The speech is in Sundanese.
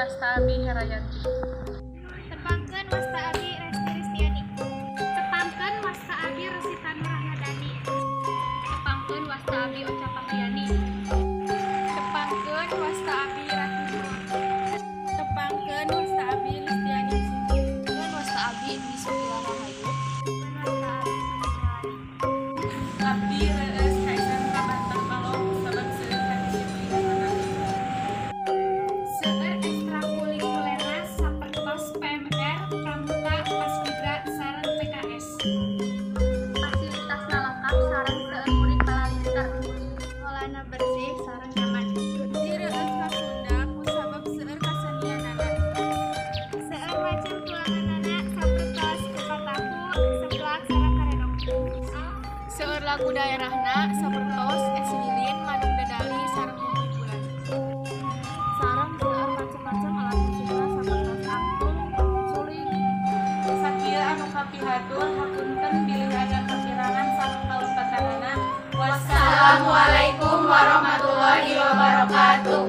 Wasta abdi Herayanti. Tepangkeun, wasta abdi Resti Ristiani. Tepangkeun, wasta abdi Rosita Nurahmadani. Tepangkeun, wasta abdi Ocha Pahliani. Tepangkeun, wasta abdi Ratu Nur. Tepangkeun, wasta abdi Listiani. Tepangkeun, wasta abdi Dwi Sukila Rahayu. Wasta abdi Sumawari. Abdi reueus ka SMK Bantar Kalong kusabab seueur kadisiplinanana. Seueur ekstrakurikulerna sapertos PMR, Pramuka, Paskibra, sareng PKS. Fasilitasna lengkap sareng seueur murid palalinter. Sekolahna bersih sareng nyaman. Abdi reueus ka Sunda kusabab seueur kasenianana. Seueur macam tuanganana sapertos kupat tahu, seblak, sareng karedok. Seueur lagu daerahna sapertos Es Lilin, Manuk Dadali, sareng Bumi Bulan. Sareng seueur macem-macem alat musikna sapertos angklung, suling. Sakieu anu kapihatur, hapunten bilih aya kakirangan sareng kalepatanana. Wassalamualaikum warahmatullahi wabarakatuh.